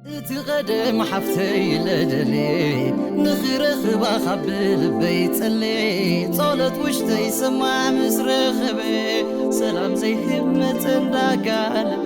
እቲ ቐደም ሓፍተይ ለደሌ ንኽረኽባ ካብ ልበይ ጸሌ ጸሎት ውሽጠይ ሰማዕ ምስ ረኸበ ሰላም ዘይህብ መጸ እንዳጋለበ።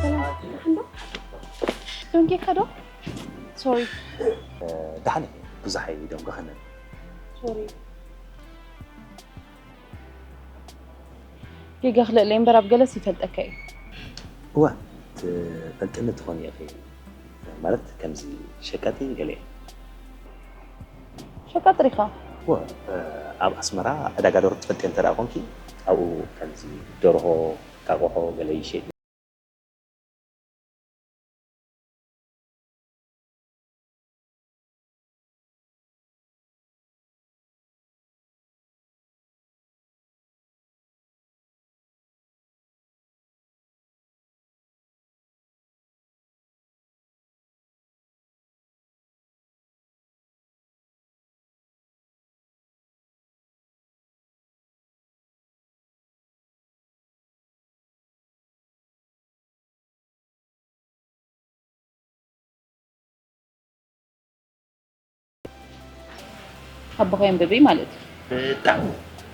ሰላም፣ ደሓን ዶ? ደንጊኻ ዶ? ሶሪ። ደሓን እየ፣ ብዙሕ ኣይደንጎኸንን። ሶሪ። ጌጋ ክልእለይ እምበር ኣብ ገለስ ይፈልጠካ እዩ። እዋ፣ ትፈልጥኒ ትኾኒ ኢኺ። ማለት ከምዚ ሸቃጢ ገለ እየ። ሸቃጢ ዲኻ? እዋ፣ ኣብ ኣስመራ ዕዳጋ ደርሆ ትፈልጢ እንተ ደኣ ኮንኪ፣ ኣብኡ ከምዚ ደርሆ፣ እንቃቑሖ ገለ ይሸይጥ። ኣቦኻ የንብብ እዩ ማለት እዩ። ብጣዕሚ።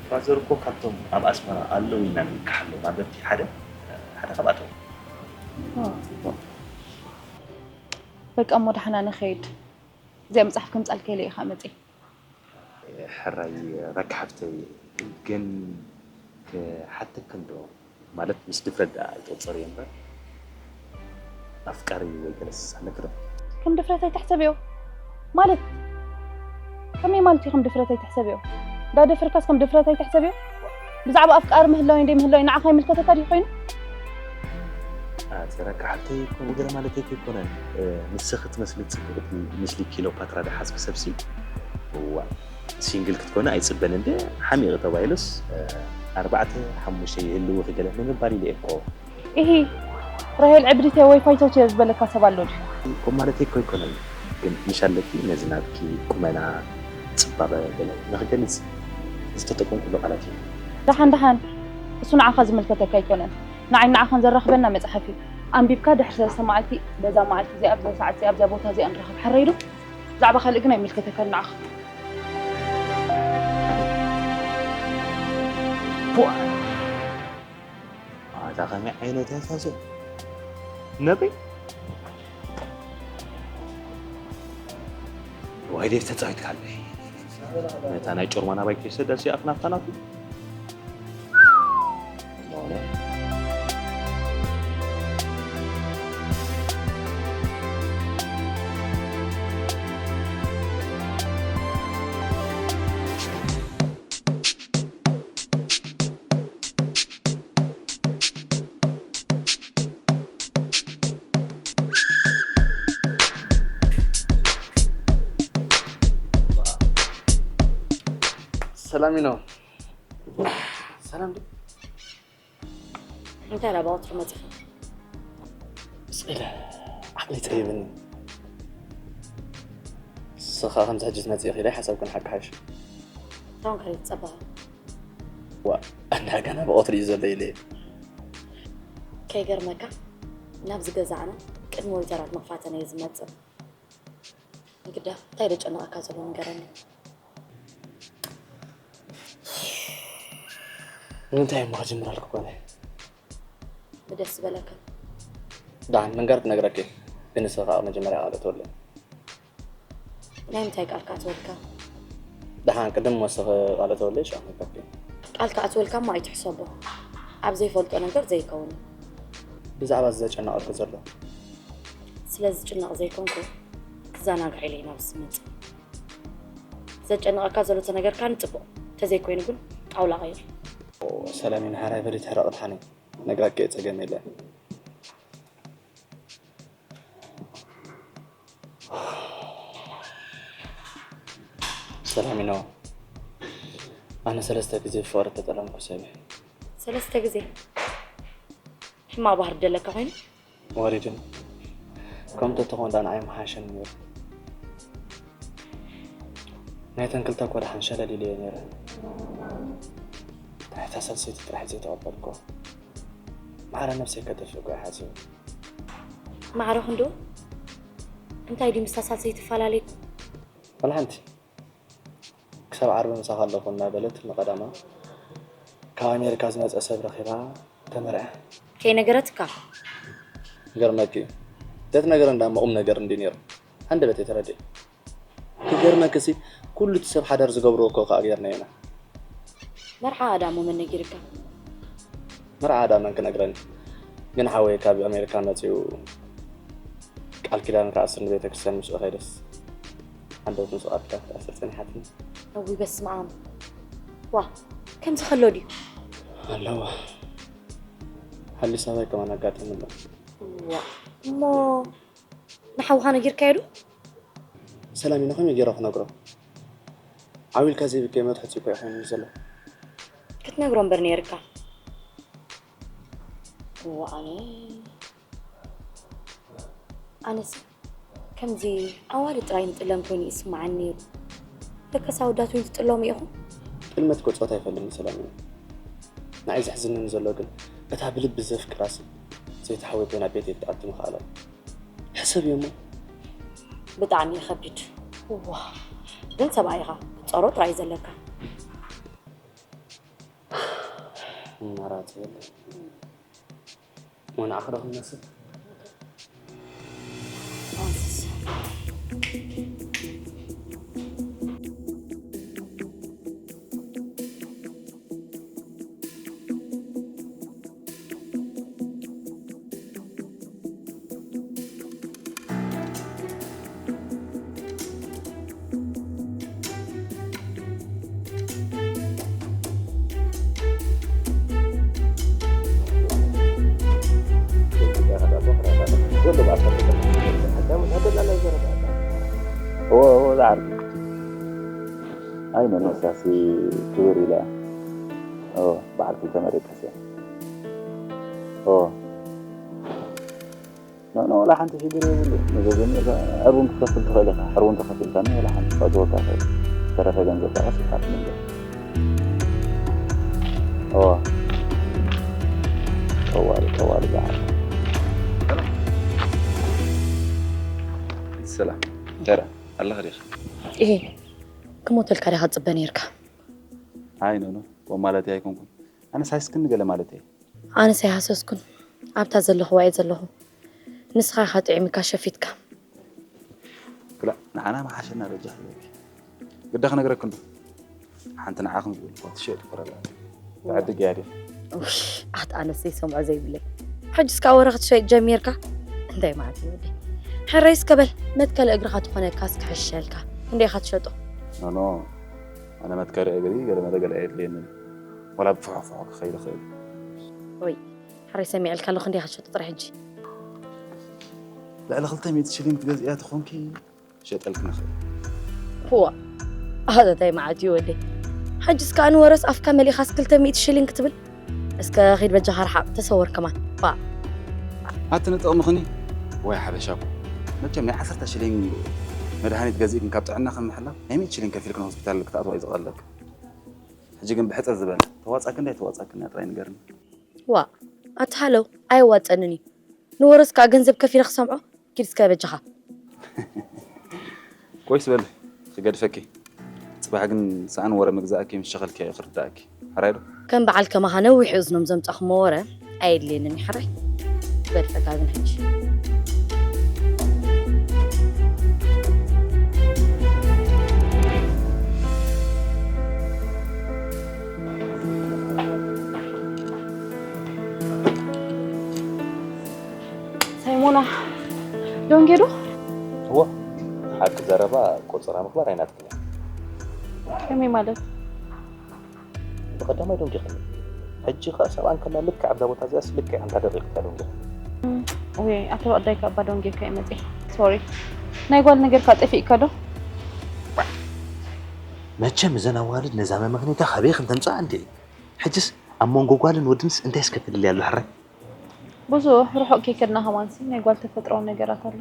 ፋዘር እኮ ካብቶም ኣብ ኣስመራ ኣለዉ ኢልና ንከሓሎም ኣንበብቲ ሓደ፣ ሓደ ካብኣቶም። ዋው፣ ጽቡቕ። በቃ እሞ ደሓና ንኸይድ። እዚኣ መጽሓፍ ከምጻልካ ኢለ ኢኻ መጺእ። ሕራይ ረካ ሓፍተይ፣ ግን ክሓተክን ዶ? ማለት ምስ ድፍረት ደኣ ኣይትቑጸርዮ እምበር፣ ኣፍቃሪ ወይ ገለስ ኣለኪ ዶ? ከም ድፍረት ኣይትሕሰብዮ። ማለት፣ ከመይ ማለት እዩ ከም ድፍረት ኣይትሕሰብዮ? እንዳደፈርካስ ከም ድፍረት ኣይትሕሰብዮ? ብዛዕባ ኣፍቃሪ ምህላወይን ዘይምህላወይን ንዓኻ ይምልከተካ ድዩ ኮይኑ? ኣቲ ረካ ሓፍተይ፣ ከምኡ ገለ ማለተይ ከይኮነን፣ እ፣ ንስኺ ትመስሊ ጽብቕቲ፣ ምስሊ ኪሎፓትራ ደሓዝኪ ሰብሲ። እዋ፣ ሲንግል ክትኮኒ ኣይጽበን እንደ ሓሚቕ ተባሂሉስ፣ እ፣ ኣርባዕተ ሓሙሽተ ይህልውኺ ገለ ንምባል ኢለ እኮ። ኢሂ፣ ራሄል ዕብዲት እያ ወይ ፋይቶት እየ ዝበለካ ሰብ ኣሎ ድዩ? ከምኡ ማለተይ እኮ ኣይኮነን፣ ግን ምሽ ኣለኪ ነዚ ናትኪ ቁመና፣ ጽባቐ ገለ ንኽገልጽ ዝተጠቀምኩሉ ቃላት እዩ። ደሓን ደሓን፣ እሱ ንዓኻ ዝምልከተካ ኣይኮነን። ንዓይ ንዓኻን ዘራኽበና መጽሓፍ እዩ። ኣንቢብካ ድሕሪ ሰለስተ መዓልቲ በዛ መዓልቲ እዚኣ፣ ኣብዛ ሰዓት እዚኣ፣ ኣብዛ ቦታ እዚኣ ንራኸብ። ሕራይ ዶ? ብዛዕባ ካልእ ግን ኣይምልከተካን ንዓኻ። ፖእ! ኣታ ከመይ ዓይነት ያሳዝን። ነበይ? ዋይ ዴቭ ተጻዊትካለይ። ነታ ናይ ጮርማ ናባይ ከይሰዳ እዚኣ ኣፍ ናፍታ ናቱ። ሰላም ኢኖ። ሰላም ዶ? እንታይ ደኣ ብቐትሩ መጺኻ? ስቕ ኢለ ዓቕሊ ይጸይብኒ። ንስኻ ከምዚ ሕጂ ትመጽእ ኢኺ ኢለ ኣይሓሰብኩን ሓቂ ሓይሽ። ታውን ከረይ ትጸበኻ? ዋ፣ ኣንዳ ገና ብቐትሪ እዩ ዘሎ ኢለ። ከይገርመካ፣ ናብዚ ገዛዕና ቅድሚ ወይተራት መኽፋተን እየ ዝመጽእ። እንግዳ፣ እንታይ ደጨነቐካ ዘሎ ንገረኒ። ንምንታይ እሞ ክጅምረልኩ ኮነ? ብደስ ዝበለካ። ደሓን ምንጋር ክነግረኪ፣ ግን ንስኺ ከዓ መጀመርያ ቃል እተወለይ። ናይ ምንታይ ቃል ክኣትወልካ? ደሓን ቅድም ወሰኺ ቃል እተወለይ ሽዓ ክነግረኪ። ቃል ክኣትወልካ እሞ ኣይትሕሰቦ። ኣብ ዘይፈልጦ ነገር ዘይከውን። ብዛዕባ እዚ ዘጨነቐልኩ ዘሎ። ስለ ዝጭነቕ ዘይኮንኩ፣ ክዘናግዕ ኢለ ኢና ኣብዚ ዝመጽእ። ዘጨነቐካ ዘሎ ተነገርካኒ ጽቡቕ፣ ተዘይኮይኑ ግን ጣውላ ቀይር። ኦ፣ ሰላም፣ ንሓራይ በሊ ትሕረቕ ድሓን እዩ። ነግራከ ጸገም የለን። ሰላም ኢኖ፣ ኣነ ሰለስተ ግዜ ብፍቕሪ ተጠለምኩ ሰብ እየ። ሰለስተ ግዜ? ሕማቕ ባህሪ ደለካ ኮይኑ? ወሪድን። ከምኡ ተተኾን ዳ ንዓይ ምሓሸኒ ነይሩ። ናይተን ክልተ እኮ ደሓን ሸለል ኢለዮ ነይረ። ናይታ ሳልሰይቲ ጥራሕ ዘይተቐበልኩ። ማዕረ ነብሰይ ከጥፍእ እኮ እየ ሓሲበ። ማዕረ ክንድኡ? እንታይ ድዩ ምስታ ሳልሰይቲ ፈላለይኩም? ወላ ሓንቲ። ክሳብ ዓርቢ ምሳኻ ኣለኹ እናበለት ንቐዳማ ካብ ኣሜሪካ ዝመጸ ሰብ ረኺባ ተመርዐ። ከይነገረትካ? ይገርመኪ እዩ። እንተትነግረኒ ደኣ እሞ ቁም ነገር እንድዩ ነይሩ። ሃንደበተይ ተረዲእ። ክገርመኪ ሲ፣ ኩሉ እቲ ሰብ ሓዳር ዝገብርዎ እኮ ከኣ ጌርናዮ ኢና። መርዓኣ ደኣ እሞ መን ነጊርካ? መርዓኣ ደኣ መን ክነግረኒ? ግን ሓወይ ካብ ኣሜሪካ መጺኡ ቃል ኪዳን ክኣስር ንቤተ ክርስቲያን ምስኡ ከይደስ፣ ሃንደበት ምስኡ ቃል ኪዳን ክትኣስር ጸኒሓትኒ። እውይ በስመ ኣብ። ዋ፣ ከምዚ ከሎ ድዩ? ኣለዋ። ሓሊስ ኣባይ ከማን ኣጋጢሙ ኣሎ። ዋ፣ እሞ ንሓውኻ ነጊርካዮ ዶ? ሰላም ኢለ ከመይ ገይረ ክነግሮ? ዓው ኢልካ ዘይብከይ መትሓዚ እኮ ይኾነኒ ዘሎ። ክትነግሮ እምበር ነይርካ። እዋ ኣነ፣ ኣነስ ከምዚ ኣዋልድ ጥራይ ንጥለም ኮይኑ ይስምዓኒ ነይሩ። ደቀስ ኣወዳት እውን ትጥለሙ ኢኹም? ጥልመት እኮ ጾታ ኣይፈልጥን ሰላም እዩ። ንዓይ ዘሕዝነኒ ዘሎ ግን እታ ብልቢ ዘፍቅራሲ ዘይትሓወይ ኮይና ቤተይ ክትኣቱ ምኽኣላ። ሕሰብዮ እሞ። ብጣዕሚ ይኸብድ። እዋ፣ ግን ሰብኣይ ኢኻ፣ ክትጸሮ ጥራይ እዩ ዘለካ። ኣማራጺ የለን። እሞ ንዓኺ ዶ ክንመስል? እዎ፣ እዎ፣ ዝዓርኩ። ኣይ፣ መነሳሲ ክብር ኢላ። እዎ፣ በዓል ክልተ መደቀስያ። እዎ። ኖ፣ ኖ፣ ወላ ሓንቲ ሽግር የብሉ። ነዚ ጀሚርካ ሕርቡን ክትከፍል ትኽእል ኢኻ። ሕርቡን ተኸፊልካኒ ወላ ሓንቲ ከእትወካ ይኽእል። ዝተረፈ ገንዘብ ከዓ ቀስ ኢልካ ትምለስ። እዋ። ጠዋሊ፣ ጠዋሊ በዓል። ሰላም። እንታይ ደኣ? ኣለኻ ዲኻ? እሄ፣ ክሞተልካ ዲኻ ትጽበ ነይርካ? ኣይ፣ ኖ፣ ኖ። ከምኡ ማለተይ ኣይኮንኩን። ኣነስ ሃስክኒ ገለ ማለተይ እየ። ኣነስ ኣይሃሰስኩን፣ ኣብታ ዘለኹዋ እየ ዘለኹ። ንስኻ ኢኻ ጥዒምካ ሸፊትካ። ክላእ፣ ንዓና ምሓሸና በጃ ክብለኪ። ግዳ ክነግረክን ዶ? ሓንቲ ንዓኽን ዝብልኳ ትሸይጥ ኮረላ። ትዕድግ እያ ድያ? ውሽ፣ ኣት ኣነስ ዘይሰምዖ ዘይብለይ። ሕጅስ ከኣ ወረ ክትሸይጥ ጀሚርካ? እንታይ ማለት እዩ ወደይ? ሕረይ እስከ በል፣ መትከሊ እግርኻ ትኾነካስ ክሕሸልካ። ክንደይ ኢኻ ትሸጦ? ኖ፣ ኖ። ኣነ መትከሊ እግሪ ገለ መለ ገለ ኣየድልየንን። ዋላ ብፍሑኽፍሖ ክኸይድ እኽእል። ወይ፣ ሕራይ ሰሚዐልካ ኣለኹ፣ ክንደይ ኢኻ ትሸጦ ጥራይ ሕጂ? ልዕሊ ክልተ ሚእቲ ሽሊንግ ትገዝእያ ተኾንኪ፣ ክሸጠልኪ ንኽእል። ዋ፣ ኣታ እንታይ መዓት እዩ ወደይ? ሕጂስ ከኣ ንወረስ ኣፍካ መሊእኻስ ክልተ ሚእቲ ሽሊንግ ክትብል? እስከ ኺድ በጃኻ ርሓቕ፣ ተሰወር ከማን። ባ። ኣቲ ንጥቕምኽኒ? ወይ ሓበሻ እኮ። መቸም ናይ ዓሰርተ ሽሊንግ መድሃኒት ገዚእክን ካብ ጥዕናኽን ምሕላው፣ ናይ ሚእቲ ሽሊንግ ከፊልክን ሆስፒታል ክትኣትዋ እዩ ዝቐለልክን። ሕጂ ግን ብሕጽር ዝበለ ተዋጻክን ኣይተዋጻክን እያ ጥራይ ንገርኒ። ዋ ኣታ ሃለው ኣየዋጸንን እዩ። ንወረስ ከዓ ገንዘብ ከፊለ ክሰምዖ ኪድ እስከ በጃኻ። ቆይስ በሊ ክገድፈኪ። ጽባሕ ግን ሰኣን ወረ ምግዛእኪ ምስ ሸኸልኪ ክርዳእኪ። ሕራይ ዶ? ከም በዓል ከማኻ ነዊሕ እዝኖም ዘምጻኹሞ ወረ ኣየድልየንን እዩ ሕራይ። በል ጸጋብን ሕጂ። ሳይሞና ዶንጌ ዶ? እዎ ሓቂ ዘረባ ቆጸራ ምግባር ኣይናትክን እያ። ከመይ ማለት? ብቐዳማይ ዶንጌ ከመይ ሕጂ ኸኣ ሰብኣን ከላ ልክዕ ኣብዛ ቦታ እዚኣስ ልክዕ ኣንታ ደቂቕ እታ ዶንጌ ከመይ ወይ ኣቶ በቕዳይ ካብ ባዶ ጌርካ እዩ መፅእ። ሶሪ ናይ ጓል ነገር ካብ ጠፊእካ ዶ? መቸም እዘን ኣዋልድ ነዛ መመኽነይታ ካበይ ከም ተምፅኣ እንዴ? ሕጅስ ኣብ መንጎ ጓልን ወድንስ እንታይ እስከ ፍልልይ ኣሎ ሕራይ? ብዙሕ ርሑቕ ከይከድና ከማንሲ ናይ ጓል ተፈጥራዊ ነገራት ኣሎ።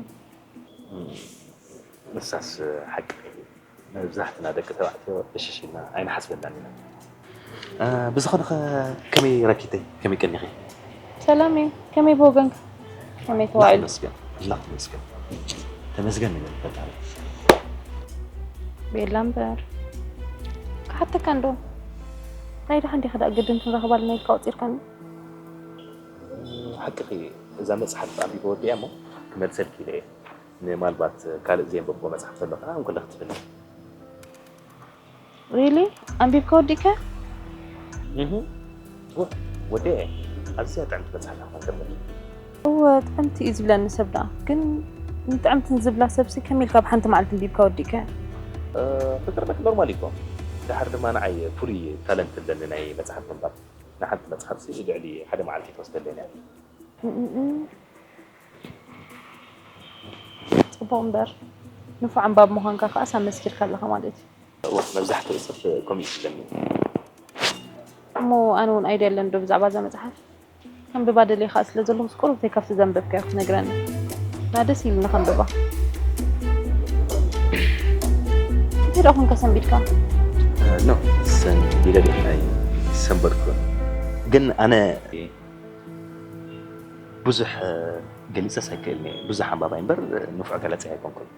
ንሳስ ሓቂ መብዛሕትና ደቂ ተባዕትዮ ዕሽሽ ኢልና ኣይንሓስበላን ኢና። ብዝኾነ ኸ ከመይ ረኪተይ ከመይ ቀኒኺ? ሰላም እዩ። ከመይ ብወገንካ? ከመይ ተዋዒሉ? ተመስገን ኣምላኽ ተመስገን። ተመስገን ንበል ፈጣሪ። ቤላ እምበር ክሓተካ እንዶ ናይ ደሓን ዲኻ ደኣ ግድን ክንረኽባልና ኢልካ ኣውፂርካኒ? ሓቅኺ እዛ መፅሓፍ ኣንቢበ ወዲኣ እሞ ክመልሰልኪ ኢለ እየ። ንማልባት ካልእ ዘየንበብክዎ መፅሓፍ ዘሎ ከዓ እንኩለ ክትፍኒ። ሪሊ ኣንቢብካ ወዲእካ? እህ፣ ወ- ወዲኤ ኣዝያ ጥዕምቲ መፅሓፍ እያ ክትብል። እወ ጥዕምቲ እዩ ዝብለኒ ሰብ ደኣ ግን ንጥዕምቲ ንዝብላ ሰብሲ ከመይ ኢልካ ብሓንቲ መዓልቲ ኣንቢብካ ወዲእካ? እ፣ ክገርመኪ ኖርማል እዩ እኮ። ደሓር ድማ ንዓይ ፍሉይ ታለንት ኣለኒ ናይ መፅሓፍ ምንባብ። ንሓንቲ መፅሓፍሲ ልዕሊ ሓደ መዓልቲ ኣይትወስደለይን እያ። ጽቡቕ እምበር ንፉዕ ኣንባቢ ምዃንካ ከኣስ ኣመስኪርካ ኣለኻ ማለት እዩ። እወ መብዛሕትኡ ሰብ ከምኡ እዩ ዝብለኒ። እሞ ኣነ እውን ኣይድያ ኣለኒ ዶ ብዛዕባ እዛ መጽሓፍ? ከንብባ ደልየ ከኣ ስለ ዘለኹስ ቁሩብተይ ካብቲ ዘንበብካዮ ክትነግረኒ። እና ደስ ኢሉኒ ከንብባ። እንታይ ደኣ ኮንካ ሰንቢድካ? ኖ ሰንቢደ ዶ ኣይሰንበድኩን። ግን ኣነ ብዙሕ ገሊፀስ ኣይክእልን እየ። ብዙሕ ኣንባባይ እምበር ንፉዕ ገላፂ ኣይኮንኩን።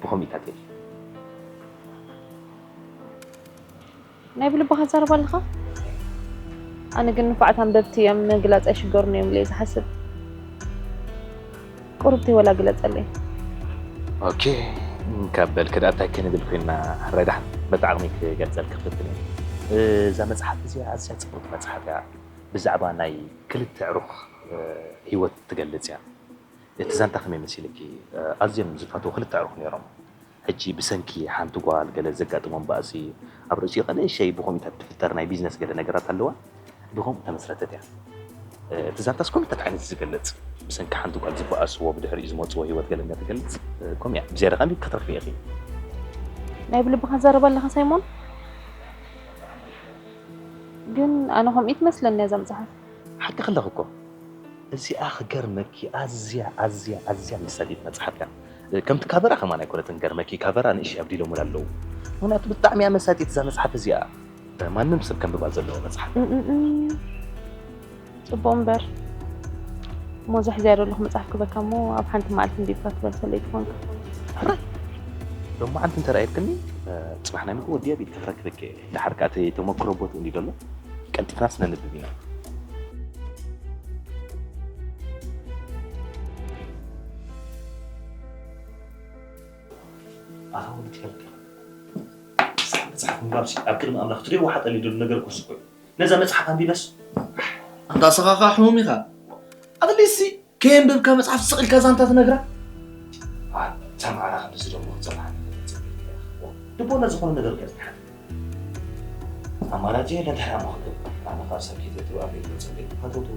ብኸምኢታት እየ። ናይ ብልብኻ ትዛረብ ኣለኻ? ኣነ ግን ንፉዓት ኣንበብቲ እዮም ምግላፅ ኣይሽገሩን እዮም ኢለ ዝሓስብ። ቁሩብቲ ወላ ግለፀለይ። ኦኬ ካብ በልኪ ደኣ እንታይ ክንብል ኮይና ሕራይ ደሓን በቲ ዓቕሚ ክገልፀልኪ ክፍትን እየ። እዛ መፅሓፍ እዚኣ ኣዝያ ፅብቕቲ መፅሓፍ እያ። ብዛዕባ ናይ ክልተ ዕሩኽ ህይወት ትገልፅ እያ። እቲ ዛንታ ከመይ መሲልኪ? ኣዝዮም ዝፋተዉ ክልተ ኣዕሩኽ ነይሮም። ሕጂ ብሰንኪ ሓንቲ ጓል ገለ ዘጋጥሞም ባእሲ፣ ኣብ ርእሲኡ ቀደሸይ ብኸምኡታት ትፍጠር ናይ ቢዝነስ ገለ ነገራት ኣለዋ። ብኸምኡ ተመስረተት እያ። እቲ ዛንታስ ከምኡታት ዓይነት ዝገልጽ፣ ብሰንኪ ሓንቲ ጓል ዝበኣስዎ፣ ብድሕሪኡ ዝመጽዎ ህይወት ገለ ትገልጽ። ከምኡ እያ። ብዝያዳ ከኣ ክትረኽብዮ ኢኺ። ናይ ብልብኻ ትዛረብ ኣለኻ ሳይሞን? ግን ኣነ ከምኡ ትመስለኒ እዛ መጽሓፍ። ሓቂ ከለኺ እኮ እዚኣ ክገርመኪ ኣዝያ ኣዝያ ኣዝያ መሳጢት መጽሓፍ እያ። ከምቲ ካቨራ ከማን ኣይኮነትን ገርመኪ ካቨራ ንእሽተይ ኣብዲሎሙላ ኣለዉ። ምኽንያቱ ብጣዕሚ እያ መሳጢት እዛ መጽሓፍ እዚኣ። ማንም ሰብ ከንብባ ዘለዎ መጽሓፍ። ጽቡቕ እምበር እሞ እዛ ሒዘያ ዘለኹ መጽሓፍ ክበካ እሞ ኣብ ሓንቲ መዓልቲ እንዲብካ ትበልሰለይ ትኾንካ። ሕራይ ሎማዓንቲ እንተ ረኣየትክኒ ጽባሕ ናይ ምግቢ ወዲያ ቤት ክረክበኪ እየ። ደሓር ከኣ እቲ ተመክሮ ቦትኡ እንዲ ዘሎ ቀልጢፍናስ ነንብብ ኢና። ኣታ ወዲ ትፈልጥ መጽሓፍ ምንባብሲ ኣብ ቅድሚ ኣምላኽ ትሪእዎ ሓጠል እዩ ዝብል ነገር እኮ እሱ እኮ እዩ። ነዛ መጽሓፍ ኣንቢበስ ኣንታ ንስኻ ኸኣ ሕሙም ኢኻ። ኣትሊስት ከየንበብካ መጽሓፍ ስቕ ኢልካ ዛንታ ትነግራ። ኣታ ማዕራ ክንድዚ ደሞ ክጸንሓኒ ተጸቢኻ ኢኻ። ልቦና ዝኾነ ነገር ገጽ ትሓት ኣማራጺ የለን። ድሕሪ ኣሞ ክገብር ኣነ ካብ ሰብ ኪተ ትብኣ ቤት መጸበይ ሃተውተው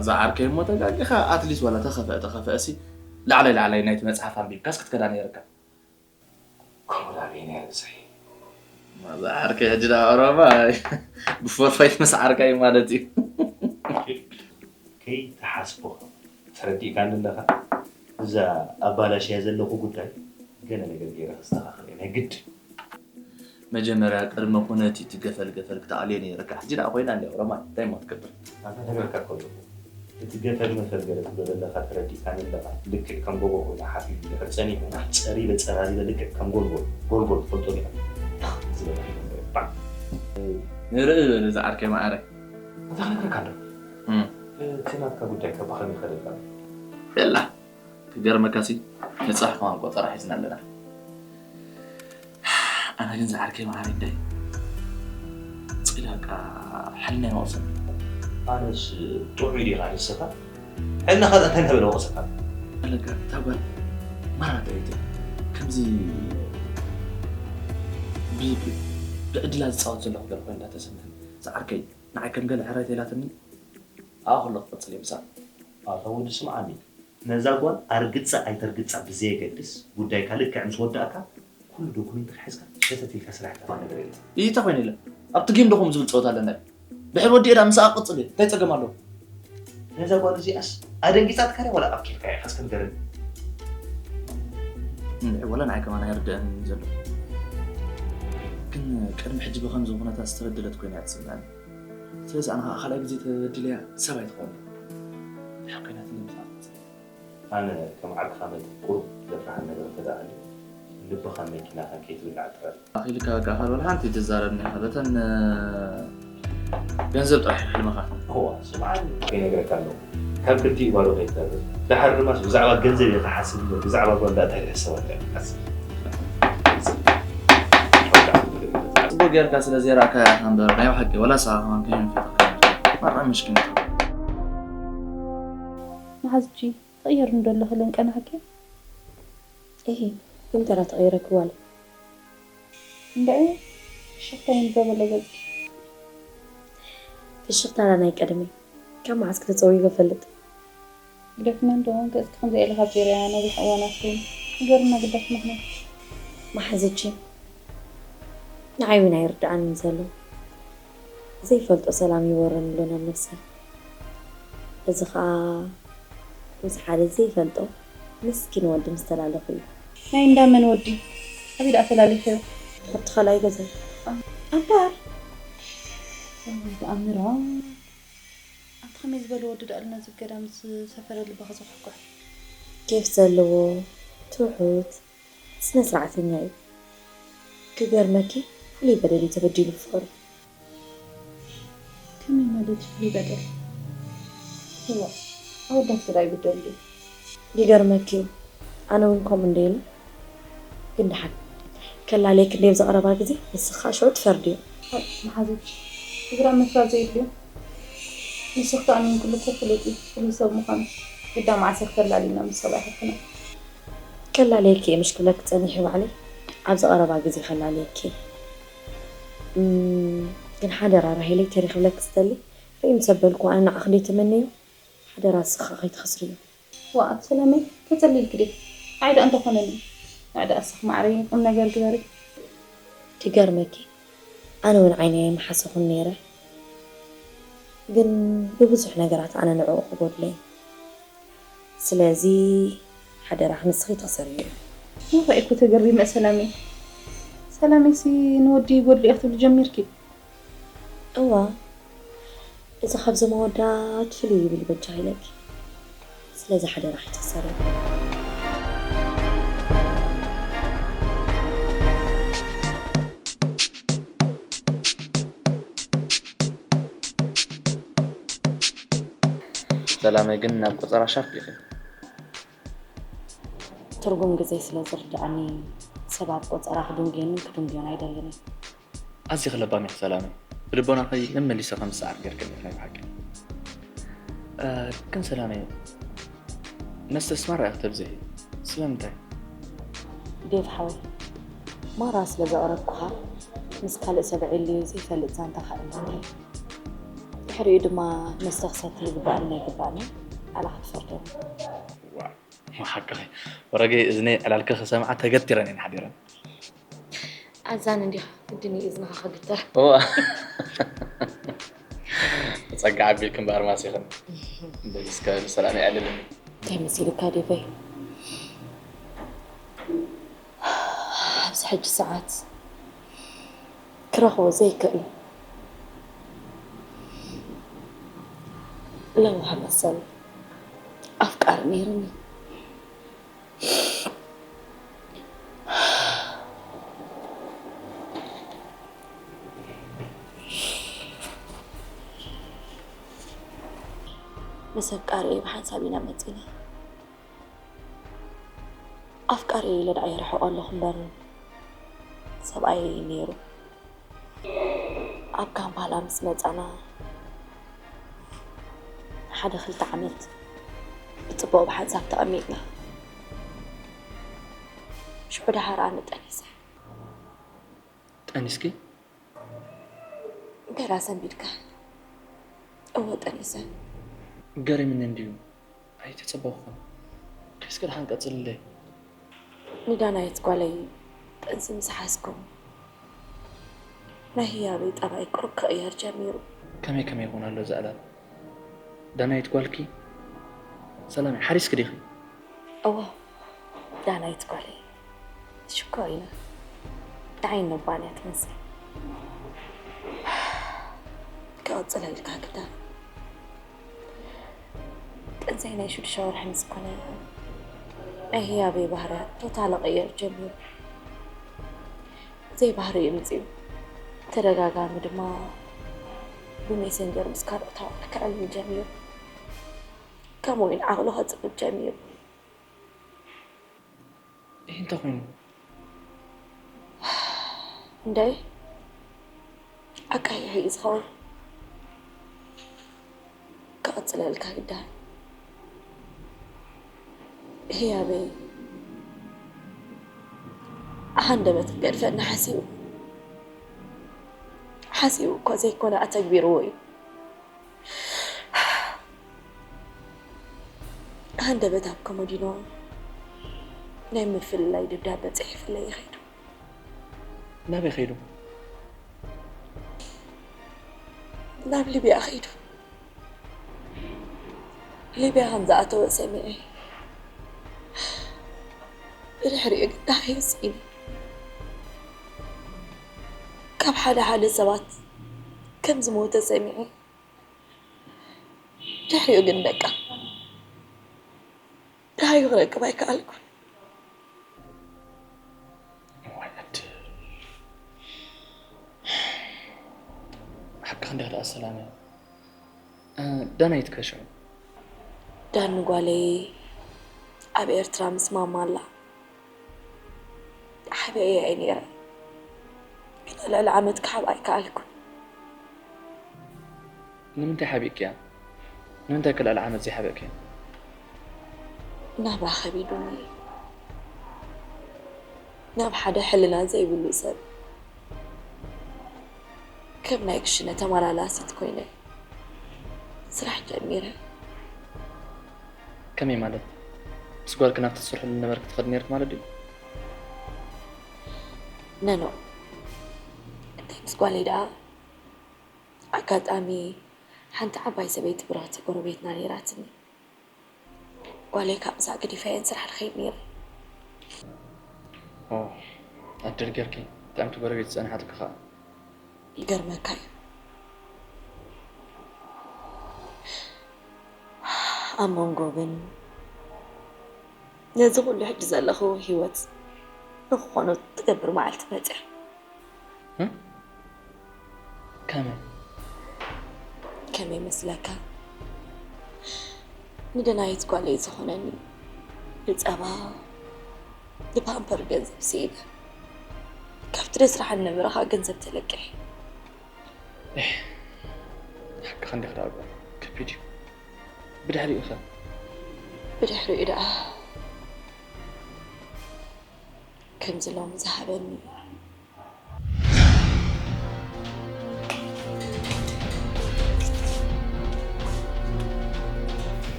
እዛ ዓርከይ እሞ ተጋጊኻ። ኣትሊስት ዋላ ተኸፍአ ተኸፍአ ሲ ላዕላይ ላዕላይ ናይቲ መጽሓፍ ኣንቢብካስ ክትከዳ ነይርካ። ከምኡ ዳኣ በይነይ ኣልብሰይ። እዛ ዓርከይ ሕጂ ዳኣ ኦሮማይ ብፎርፋይት ምስ ዓርካይ ማለት እዩ። ከይትሓስቦ ተረዲእካኒ ኣለኻ። እዛ ኣባላሽያ ዘለኹ ጉዳይ ገለ ነገር ገይረ ከስተኻኽል እየ ናይ ግድን። መጀመርያ ቅድሚ ኩነት እቲ ገፈል ገፈል ክትኣልዮ ነይርካ። ሕጂ ደኣ ኮይና እንድያ ሮማን፣ እንታይ እሞ ትገብር? ኣታ ነግረካ እኮ ኣለኹ። እቲ ገፈል መፈል ገለ ትብሎ ዘለኻ ተረዲእካኒ ኣለኻ። ልክዕ ከም ጎቦ ኮይኑ ሓፊሩ ድሕር ጸኒሑ፣ ጸሪበ ጸራሪበ ልክዕ ከም ጎልጎል፣ ጎልጎል ትፈልጦ ዲኻ? ፋሕ ዝበለ ባዕ። ንርኢ በል እዚ ዓርከይ መዓረ። ኣታ ክነግረካ ኣለኹ። እም። እቲ ናትካ ጉዳይ ከ ብኸመይ ይኸደልካ ኣሎ? የላ። ክገርመካሲ ንጽባሕ ከማን ቆጸራ ሒዝና ኣለና። ኣነ ግን ዝዓርከይ መዓረይ እንዳይ ጺላቃ ሕልና ይወቕሰኒ። ኣነስ ጥዑይ ዲኻ ንስኻ? ሕልና ካልእ እንታይ እናበለ ወቐሰካ? ኣለካ እታ ጓል ማራ ጥዕይቲ ከምዚ ብ- ብ- ብዕድላ ዝጻወት ዘለኹ ገለ ኮይና እንዳተሰምዐኒ። ዝዓርከይ ንዓይ ከም ገለ ሕራይ ተይላትኒ። ኣኣ ከሎ ክቕጽል እየ ምሳኻ። ኣታ ወዲ ስምዓኒ። ነዛ ጓል ኣርግጻ ኣይተርግጻ ብዘየገድስ፣ ጉዳይካ ልክዕ ምስ ወዳእካ፣ ኩሉ ዶኩሜንትካ ሒዝካ ሸተት ኢልካ ስራሕ ኢኻ፣ ነገር የለን። ይታ ኮይነ ኢለ ኣብቲ ጌም ዶ ከምኡ ዝብል ጸወታ ኣለና እዩ? ድሕር ወዲኤ ደኣ ምስኣ ክቕጽል እየ። እንታይ ጸገም ኣለዎ? ነዛ ጓል እዚኣስ ኣደንጊጻትካ ድያ ዋላ ኣብ ኬፍካ ኢኻ? እስከ ንገረኒ። እንድዒ፣ ወላ ንዓይ ከማን ኣይርድኣንን ዘሎ። ግን ቅድሚ ሕጂ ብኸምዚ ኩነታት ዝተበደለት ኮይና እያ ትስምዓኒ። ስለዚ ኣነ ኸኣ ካልኣይ ግዜ ተበዲለያ ሰብ ኣይትኸውን። ድሕር ኮይናትኒ ምስኣ ክቕጽል እየ። ኣነ ከም ዓርክኻ መጠን ቁሩብ ዘፍርሓኒ ነገር እንተ ደኣ ሃልዩ፣ ልብኻን መኪናኻን ከይትብላዕ ጥራይ። ኣኺልካ በቃ፣ ካልእ ወላ ሓንቲ ኣይትዛረብን ኢኻ። በተን፣ እ፣ ገንዘብ ጥራሕ እዩ ሕልምኻ። እዋ፣ ስምዓኒ፣ ከይነግረካ ኣለኹ። ካብ ክልቲኡ ባዶ ከይትተርፍ። ደሓር ድማስ ብዛዕባ ገንዘብ ኢኻ ሓስብ እምበር፣ ብዛዕባ ጓል ደኣ እንታይ ክትሕሰብ ኣለካ? ሓስብ። ጽቡቅ ጌርካ ስለ ዘይረኣካያ ኢኻ እምበር፣ ናይ ብሓቂ ወላ ንስኻ ከማን ከይንፈልጠካ። ማራ ምሽኪን ኢኻ። መሓዝጂ፣ ትቕየሪ እንዶ ኣለኺ ለንቀናሕኪ? እሂ፣ ግን ተራ ተቐይረኪ ጓል። እንድዒ፣ ፍሽኽታ ይንበበለ ገጽኪ። ፍሽኽታ ዳ ናይ ቀደመይ። ካብ መዓስ ክትጸውይጎ እፈልጥ? ግደፍና እንዶ፣ ገጽኪ ከምዚ ኢለ ካብ ዜርያ ነዊሕ እዋናት ኮይኑ። ንገርና ግዳፍ ምኽንያት። መሓዝጂ፣ ንዓይ እውን ኣይርድኣንን ዘሎ። ዘይፈልጦ ሰላም ይወረኒ ኣሎ ናብ ነብሰይ። እዚ ኸኣ ምስ ሓደ ዘይፈልጦ ምስኪን ወዲ ምስ ተላለኹ እዩ። ናይ እንዳ መን ወዲ? ኣበይ ደኣ ተላሊኽዮ? ኣብቲ ካልኣይ ገዛይ። ኣምበር! ኣምራ! ኣንቲ ከመይ ዝበለ ወዲ ደኣ ኣሎ ነዚ ገዳም ዝሰፈረ ልብኻ ዝኹሕኩሕ? ኬፍ ዘለዎ፣ ትሑት፣ ስነ ስርዓተኛ እዩ። ክገርመኪ፣ ፍሉይ በደል እዩ ተበዲሉ ብፍቕሪ። ከመይ ማለት ፍሉይ በደል? እዋእ፣ ኣወዳት ስለ ኣይብደል ድዩ? ይገርመኪ እዩ፣ ኣነ እውን ከምኡ እንደ ኢለ፣ ግን ደሓን ከላለየኪ እንደ ኣብዚ ቀረባ ግዜ፣ ንስኺ ከዓ ሽዑ ትፈርድዮ። ኣይ፣ መሓዘች፣ እግራ ምፍራድ ዘየድልዮ። ንስኺ ተኣሚንክሉ እኮ ፍሉጥ እዩ፣ ፍሉይ ሰብ ምዃኑ። ግዳ መዓስ ኢኺ ተላልይና ምስ ሰብኣይ ሓፍትና? ከላለየኪ እየ ምሽ ክብለኪ ጸኒሐ ባዕለይ፣ ኣብዚ ቀረባ ግዜ ከላለየኪ እየ። እም፣ ግን ሓደራ ራሄለይ፣ ተሪኽ ክብለኪ ዝደሊ፣ ርእይ ምስ ኣበልኩ ኣነ ንዓኺ እንደ ተመንዮ፣ ሓደራ ንስኺ ከኣ ከይትኸስርዮ። ዋእ፣ ኣቲ ሰላመይ፣ ተጸሊልኪ ድየ? ኣይ ደኣ እንተኾነኒ። ኣይ ደኣ እስኺ ማዕረይ ቁም ነገር ግበሪ። ክገርመኪ፣ ኣነ እውን ዓይነይ ኣይመሓሰኹን ነይረ። ግን ብብዙሕ ነገራት ኣነ ንዕኡ ክጎድሎ እየ። ስለዚ ሓደራኺ ንስኺ ትኽሰርዮ። ይረኣይኩ ተገሪመ ሰላመይ። ሰላመይሲ ንወዲ ይጎድሎ እየ ክትብሊ ጀሚርኪ? እዋ፣ እዚ ካብዚ መወዳእት ፍልይ ይብል በጃ ኢለኪ። ስለዚ ሓደራኺ ትኽሰርዮ። ሰላመይ ግን ናብ ቆጸራ ሻርፕ ኢኺ። ትርጉም ግዜ ስለ ዝርድኣኒ፣ ሰብ ኣብ ቆጸራ ክድንጉየንን ክድንጉዮን ኣይደልን እየ። ኣዚኺ ለባም ኢኺ ሰላመይ። ብልቦናኺ መመሊሰ ከም ዝሰዓር ጌርክኒ ኢኺ ናይ ብሓቂ። እ፣ ግን ሰላመይ፣ መስተስ ማራ ኢኺ ተብዝሒ። ስለምንታይ? ዴቭ ሓወይ፣ ማራ ስለ ዘቕረብኩኻ፣ ምስ ካልእ ሰብ ዕልዩ ዘይፈልጥ ዛንታኻ እምነተይ። ድሕሪኡ ድማ መስተ ክሰቲ ይግባእኒ ኣይግባእኒ፣ ባዕልኻ ትፈርደኒ። ዋው፣ ሓቅኺ። ወረገይ እዝነይ ዕላልኪ ክሰምዓ ተገቲረን እየን ሓዲረን። ኣዛን እንዲኻ ግድን እዩ እዝንኻ ክግተር። እዋ። ጸጋ ዓቢልኪ እምበኣር ማሲኽን። በሊ እስከ ብሰላም የዕልልን። እንታይ መሲልካ ዴቨይ? ኣብዚ ሕጂ ሰዓት ክረኽቦ ዘይክእል ለዋህ መሰል ኣፍቃሪ ነይሩኒ። ምስ ኣፍቃሪየይ ብሓንሳብ ኢና መጺና። ኣፍቃሪየይ ኢለ ደኣ ይርሕቖ ኣለኹ እምበር ሰብኣየይ ነይሩ። ኣብ ካምፓላ ምስ መጻና ሓደ ክልተ ዓመት ብጽቡቕ ብሓንሳብ ተቐሚጥና። ሽዑ ደሓር ኣነ ጠኒሰ። ጠኒስኪ? ገላ ሰንቢድካ? እወ፣ ጠኒሰ። ገሪምኒ እንድዩ። ኣይተጸበኹን። እስኪ ደሓን ቀጽልለይ። ንዳናይት ጓለይ ጥንሲ ምስ ሓዝኩ፣ ናይ ህያበይ ጠባይ ቁሩብ ክቕየር ጀሚሩ። ከመይ ከመይ ይኾን ኣሎ እዚ ዕላል? ዳናይት ጓልኪ? ሰላም፣ ሓሪስኪ ዲኺ? እወ፣ ዳናይት ጓለይ። ሽኮር ኢና። ንዓይ ነባን እያ ትመስል። ክቕጽለልካ ግዳ። ጥንሰይ ናይ ሽዱሽተ ወርሒ ምስ ኮነ፣ ናይ ህያበይ ባህርያት ቶታል ክቕየር ጀሚሩ። ዘይባህሪ እዩ ምጺኡ። ተደጋጋሚ ድማ ብሜሰንጀር ምስ ካልኦት ኣዋልድ ክዕልል ጀሚሩ። ከምኡ እውን ዓቕሉ ከጽብብ ጀሚሩ። ይህ እንታይ ኮይኑ? እንደ ኣቃይሕ እዩ ዝኸውን። ክቕጽለልካ ግዳ። ህያበይ፣ ሃንደበት ክገድፈኒ ሓሲቡ፣ ሓሲቡ እኮ ዘይኮነ ኣተግቢርዎ እዩ። ሃንደበት ኣብ ኮሞዲኖ ናይ ምፍልላይ ደብዳበ ጽሒፍለይ ይኸይዱ። ናበይ ኸይዱ? ናብ ሊብያ ኸይዱ። ሊብያ ከም ዝኣተወ ሰሚዐ። ብድሕሪኡ ግን ደሃዩ ስኢነ። ካብ ሓደ ሓደ ሰባት ከም ዝሞተ ሰሚዐ። ድሕሪኡ ግን በቃ ደሃዩ ክረክብ ኣይከኣልኩን። ወለድ። ሓቅኺ እንዲያ ደኣ ሰላመ። እ፣ ዳናይት ከ ሽዑ? ዳኒ ጓለይ ኣብ ኤርትራ ምስ ማማ ኣላ። ሓቢኤያ እየ ነይረ። ግን ልዕሊ ዓመት ክሓብኣ ኣይከኣልኩን። ንምንታይ ሓቢእክያ? ንምንታይ ከ ልዕሊ ዓመት ዘይሓበእክያ? ናብራ ከቢዱኒ። ናብ ሓደ ሕልና ዘይብሉ ሰብ ከም ናይ ክሽነ ተመላላሲት ኮይነ ስራሕ ጀሚረ። ከመይ ማለት? ምስ ጓልኪ ናብቲ ትሰርሕሉ ዝነበርኪ ትኸዲ ነይርኪ ማለት ድዩ? ነኖ፣ እንታይ ምስ ጓለይ ደኣ? ኣጋጣሚ ሓንቲ ዓባይ ሰበይቲ ብርኽቲ ጎረቤትና ነይራትኒ። ጓለይ ካብ ምሳእ ገዲፈ እየን ስራሕ ልኸይድ ነይረ። ኦ፣ ዕድል ጌርኪ፣ ጥዕምቲ ጎረቤት ዝጸንሓትኪ ኸኣ። ይገርመካ እዩ። ኣብ መንጎ ግን ነዚ ኩሉ ሕጂ ዘለኽዎ ህይወት ንክኾኖ ትገብር መዓልቲ መጽያ። እ? ከመይ? ከመይ መስለካ? ንደናይት ጓለይ ዝኾነኒ ንጸባ፣ ንፓምፐር ገንዘብ ስኢነ። ካብቲ ደስርሓኒ ነበረ ኸኣ ገንዘብ ተለቂሐ። ኤህ፣ ሓቅኻ እንዲኻ ደኣ ጓል፣ ከቢድ እዩ። ብድሕሪኡ ኸ? ብድሕሪኡ ደኣ ከምዚ ሎሚ ዝሃበኒ።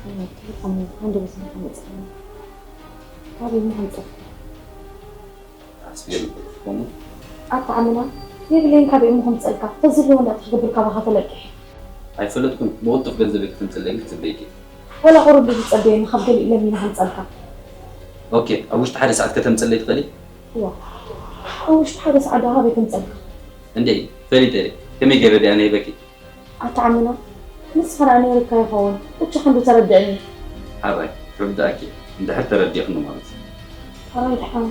ወዲ፣ ኣነ ሃንደበት ኢኻ መጺእካ። ካበይ ምዃን ጸርፊ? ኣስቤል፣ ኮኑ? ኣታ ኣመና፣ የብለይን ካበይ ምዃን ጸልካ። ተዝህልዎ እንዳታ ክገብር ካባኻ ተለቂሕ። ኣይፈለጥኩን፣ ብቕልጡፍ ገንዘበይ ከተምጽለይ ክትብለይኪ። ወላ ቁሩብ ዝጸበየኒ ካብ ገሊኡ ለሚነ ከምጸልካ። ኦኬ፣ ኣብ ውሽጢ ሓደ ሰዓት ከተምጽለይ ትኽእሊ? እዋ፣ ኣብ ውሽጢ ሓደ ሰዓት ደኣ ካበይ ከምጸልካ? እንዴ ፈሊጠ ከመይ ገይረ ድኣ ነይበኪ? ኣታ ዓምና ንስኻ ደኣ ነይርካ ይኸውን። እቺ ክንዱ ተረድእኒ። ሓራይ ክርዳእኪ እንድሕር ተረዲእኽኒ ማለት እዩ። ሓራይ ደሓን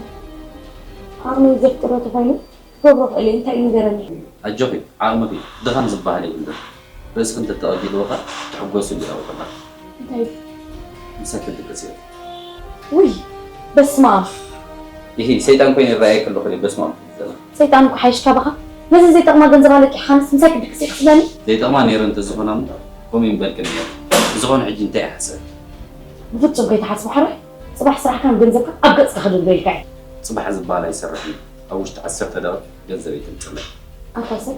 ዓቕሚ ዘፍቅዶ ተኾይኑ ክገብሮ ክእል እየ። እንታይ እዩ ንገረኒ። ኣጆኺ ዓቕምኺ ድኻም ዝበሃል የብሉን። ርእስኺ እንተተቐቢልዎ ኸኣ ትሕጎስሉ ኢኻ። እንታይ ምሳኪ ድቅስ እየ። ውይ በስመ ኣብ። ይሂ ሰይጣን ኮይኑ ይረኣየኪ ኣለኹ ድዩ? በስመ ኣብ ትብሊ ዘለኺ። ሰይጣን እኮ ሓይሽ ካባኻ። ነዚ ዘይጠቕማ ገንዘብ ኣለቂሕኻንስ ምሳይ ክድቅስ ኢኺ ትብለኒ? ዘይጠቕማ ነይሩ እንተዝኾና እሞ ከምኡ ይምበልክን ነይሩ። ብዝኾነ ሕጂ እንታይ ይሓሰብ? ብፍጹም ከይትሓስብ ሓራይ። ጽባሕ ስራሕካን ገንዘብካን ኣብ ገጽካ ክድርበ ኢልካ እየ። ጽባሕ ዝበሃል ኣይሰርሕን እዩ። ኣብ ውሽጢ ዓሰርተ ደቒቕ ገንዘበይ ተምጽለይ። ኣታ ሰብ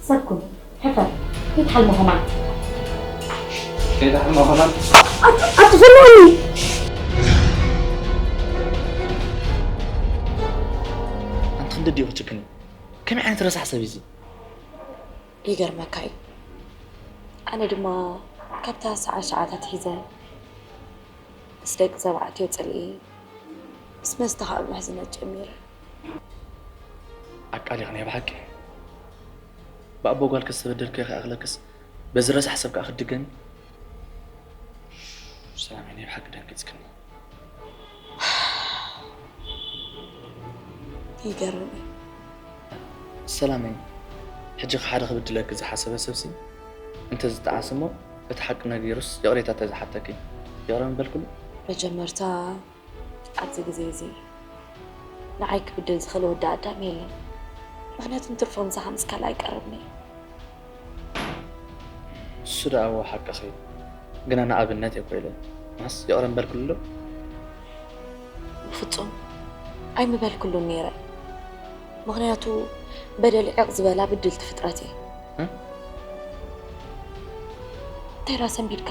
ሰብ ኩን ሕፈር። ከይትሓልሞ ከማን። ከይትሓልሞ ከማን። ኣትፍርኒ። ኣንቲ ክንዲ ዲኹ ችክኒ ከመይ ዓይነት ረሳሕ ሰብ እዚ? ይገርመካ እዩ። ኣነ ድማ ካብታ ሰዓት ሸዓት ኣትሒዘ ምስ ደቂ ተባዕትዮ ፅልኢ ምስ መስተ ከዓ ምሕዝነት ጀሚረ። ኣቃሊቕ ናይ ብሓቂ ብኣቦ ጓልክስ ዝተበደልክዮ ከይኣኽለክስ በዚ ረሳሕ ሰብ ከዓ ክትድገሚ? ሰላመይ ናይ ብሓቂ ደንጊፅክኒ። ይገርም እዩ። ሰላመይ ሕጂ ሓደ ክብድለኪ ዝሓሰበ ሰብሲ እንተዝጠዓስ እሞ እቲ ሓቂ ነጊሩስ ይቕሬታ ተዝሓተኪ ይቕረ ምበልክሉ። መጀመርታ ኣብዚ ግዜ እዚ ንዓይ ክብድል ዝኽእል ወዲ ኣዳም የለን። ምኽንያቱ ንትርፎ ምሳኻ ምስ ካልእ ኣይቀርብን እየ። እሱ ደኣ እወ ሓቅኺ እዩ። ግና ንኣብነት እየ እኮ ኢለ። ማስ ይቕረ ምበልክሉ ዶ? ብፍጹም ኣይምበልክሉን ነይረ። ምኽንያቱ በደል ዕቕ ዝበላ ብድልቲ ፍጥረት እየ። እንታይ ደኣ ሰንቢድካ?